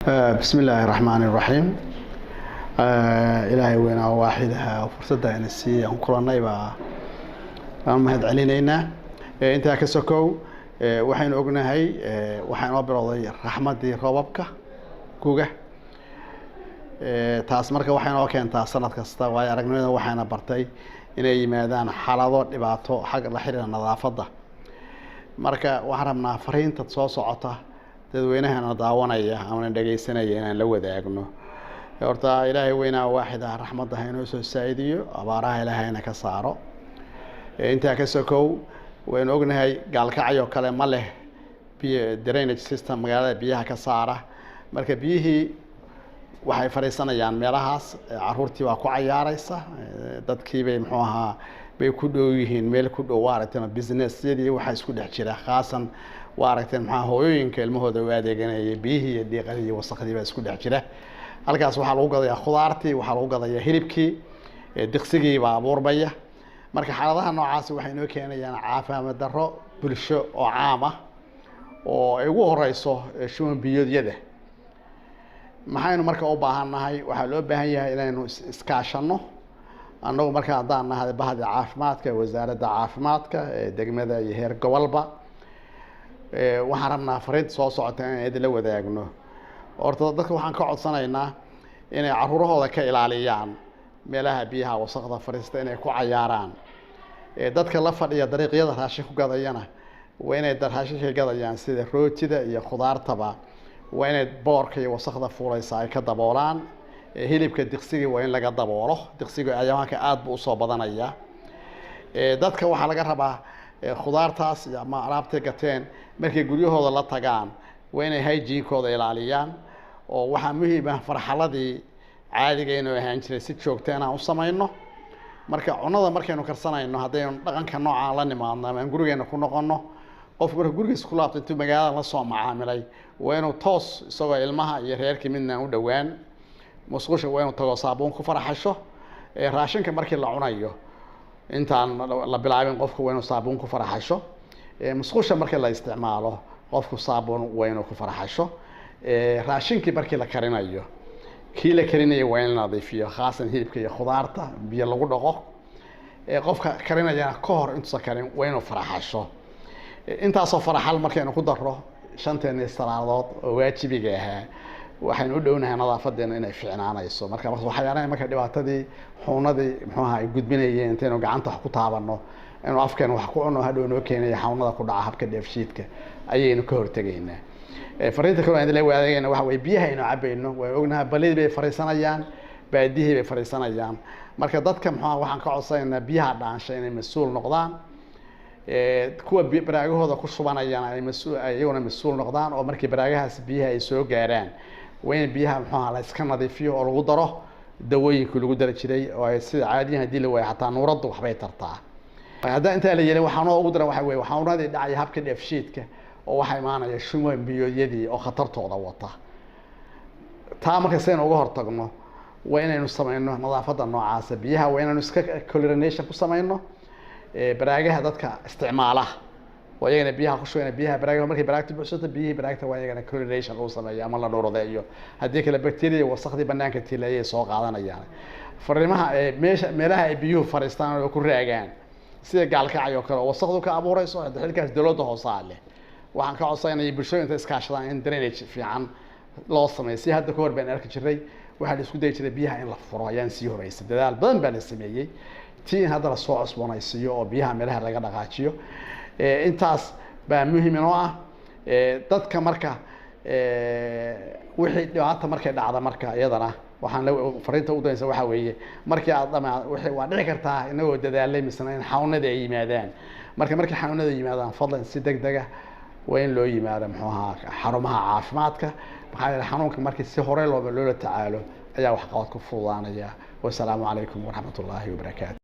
Bismi illaahi raxmaani raxiim. Ilaahay weynaa waaxidaha oo fursadda ina siiyey aan kulannay baa aan mahad celinaynaa. Intaa ka sokow, waxaynu ognahay waxaa inoo bilowday raxmaddii roobabka guga. Taas marka waxay inoo keentaa sanad kasta, waayo aragnimada waxayna bartay inay yimaadaan xaalado dhibaato xagga la xiriira nadaafadda. Marka waxaan rabnaa fariinta soo socota dadweynahana daawanaya amana dhegaysanaya inaan la wadaagno. Horta Ilaahay weynaa waaxid ah raxmadda ha inoo soo saa-idiyo, abaaraha Ilaahayna ka saaro. Intaa ka sokow, waynu ognahay Gaalkacyo kale ma leh biyo drainage system magaalada biyaha ka saara. Marka biyihii waxay fadhiisanayaan meelahaas, caruurtii baa ku cayaareysa, dadkii bay, muxuu ahaa, bay ku dhow yihiin, meel ku dhow waa aragteen, businessyadii waxaa isku dhex jira, khaasan waa aragteen, maxaa hooyooyinka ilmahooda u adeeganaya, biyihii iyo dhiiqadii iyo wasakhdii baa isku dhex jira. Halkaas waxaa lagu gadayaa khudaartii, waxaa lagu gadayaa hilibkii, diqsigii baa abuurmaya. Marka xaaladaha noocaasi waxay inoo keenayaan caafimaad darro bulsho oo caam ah oo ay ugu horeyso shuban biyoodyada. Maxaynu marka u baahan nahay? Waxaa loo baahan yahay inaynu iskaashano annagu. Marka haddaan nahay bahda caafimaadka, wasaaradda caafimaadka ee degmada iyo heer gobolba, waxaan rabnaa fariinta soo socota inaan idinla wadaagno. Horta dadka waxaan ka codsanaynaa inay caruurahooda ka ilaaliyaan meelaha biyaha wasaqda fadhiista inay ku cayaaraan. Dadka la fadhiya dariiqyada raashin ku gadayana waa inay raashinka gadayaan, sida rootida iyo khudaartaba, waa inay boorka iyo wasaqda fuulaysa ay ka daboolaan. Hilibka diqsiga waa in laga daboolo, diqsiga xayawaanka aada buu usoo badanaya. Dadka waxaa laga rabaa khudaartaas iyo ama alaabtay gateen markay guryahooda la tagaan waa inay hygiene-kooda ilaaliyaan, oo waxaa muhiim ah farxaladii caadiga inuu ahaan jiray si joogta inaan u samayno. Marka cunada markaynu karsanayno, haddaynu dhaqanka noocaan la nimaadno ama aan gurigeena ku noqono, qofku marka gurigiisa ku laabto intuu magaalada la soo macaamilay waa inuu toos, isagoo ilmaha iyo reerkii midna aan u dhowaan, musqusha waa inuu tago, saabuun ku faraxasho. Raashinka markii la cunayo, intaan la bilaabin, qofku waa inuu saabuun ku faraxasho. Musqusha markii la isticmaalo, qofku saabuun waa inuu ku faraxasho. Raashinkii markii la karinayo, kii la karinayo waa in la nadiifiyo, khaasan hilibka iyo khudaarta biyo lagu dhaqo. Qofka karinayana ka hor intuusan karin waa inuu faraxasho. Intaasoo faraxal markaynu ku darro shanteeni salaadood oo waajibiga ahaa, waxaynu u dhownahay nadaafadeena inay fiicnaanayso. Marka waxyaalaha marka dhibaatadii xanuunadii, muxuu ahaa, ay gudbinayeen intaynu gacanta wax ku taabanno, inuu afkeena wax ku cunno, hadhow noo keenaya xanuunada ku dhaca habka dheefshiidka, ayaynu ka hortegaynaa. Fariinta kaloo aan idinla wadaagayna waxa weye biyaha aynu cabayno, waan ognahay balidii bay fariisanayaan, baadihii bay fariisanayaan. Marka dadka, muxuu, waxaan ka codsanaynaa biyaha dhaansha inay mas-uul noqdaan, kuwa baraagahooda ku shubanayana ay mas-uul, iyaguna mas-uul noqdaan, oo markii baraagahaas biyaha ay soo gaaraan waa in biyaha, muxuu ahaa, la iska nadiifiyo oo lagu daro dawooyinkii lagu dari jiray, oo ay sida caadiyan haddii la waayo xataa nuuraddu waxbay tartaa. Haddaan intaa la yeelin, waxaana ugu daran waxa weye xanuunadii dhacaya habka dheefshiidka, oo waxaa imaanaya shuban biyoodyadii oo khatartooda wata. Taa marka sidaynu uga hortagno waa inaynu samayno nadaafadda noocaasa. Biyaha waa inaynu iska chlorination ku samayno. Baraagaha dadka isticmaala oo iyagana biyaha ku shubana, biyaha baraagaha markay baraagta buuxsato, biyihii baraagta waa iyagana chlorination lagu sameeyo ama la nuuradeeyo. Haddii kale bacteria wasakhdii banaanka tiila ayay soo qaadanayaan. Fariimaha meesha meelaha ay biyuhu fariistaan oo ku raagaan, sida Gaalkacay oo kale oo wasakdu ka abuureyso, hadda xilkaas dowladda hoosaa leh. Waxaan ka codsanaya bulshooyinta iskaashadaan in drainage fiican loo sameeyo. Si hadda ka hor baan arki jiray, waxaa la isku dayi jiray biyaha in la furo, ayaan sii horeysay, dadaal badan baa la sameeyey tii in hadda lasoo cusboonaysiiyo oo biyaha meelaha laga dhaqaajiyo. Intaas baa muhiim inoo ah. Dadka marka wixii dhibaata markay dhacda, marka iyadana waxaan la fariinta u daysa waxaa weeye markii aad dhamaa waa dhici kartaa inagoo dadaalay misna in xanuunadii ay yimaadaan. Marka markay xanuunada yimaadaan, fadlan si deg dega waa in loo yimaado, muxuu ahaa, xarumaha caafimaadka. Maxaa yeelay xanuunka markii si hore loola tacaalo ayaa waxqabad ku fududaanaya. Wasalaamu calaykum waraxmat ullaahi wabarakaatu.